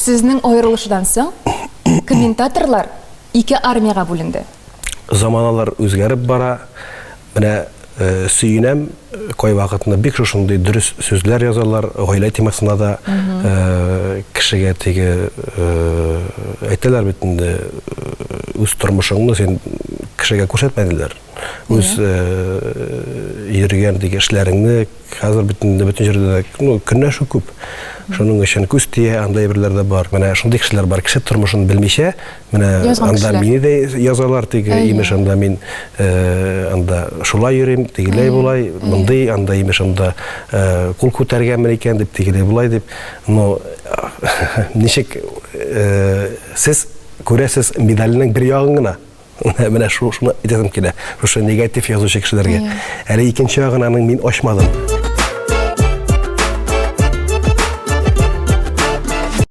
Сезнең аерылышудан соң комментаторлар ике армиягә бүленде. Заманалар үзгәреп бара. Менә сөенәм, кайвакытны бик шушындый дөрес сүзләр язалар, гаилә темасына да кешегә теге әйтәләр бит инде, үз тормышыңны син кешегә күрсәтмә диләр. Үз йөргән теге эшләреңне хәзер бит инде бөтен җирдә дә, ну, көнләшү күп. Шуның өчен күз тия, андай әйберләр дә бар. Менә шундый кешеләр бар, кеше тормышын белмичә, менә анда мине дә язалар, теге, имеш, анда мин анда шулай йөрим, тегеләй болай, мондый, анда имеш, анда кул күтәргәнмен икән дип, тегеләй болай дип. Но ничек сез күрәсез медальнең бер ягын гына. Менә шуны әйтәсем килә. Шушы негатив язучы кешеләргә. Әле икенче ягын аның мин ачмадым.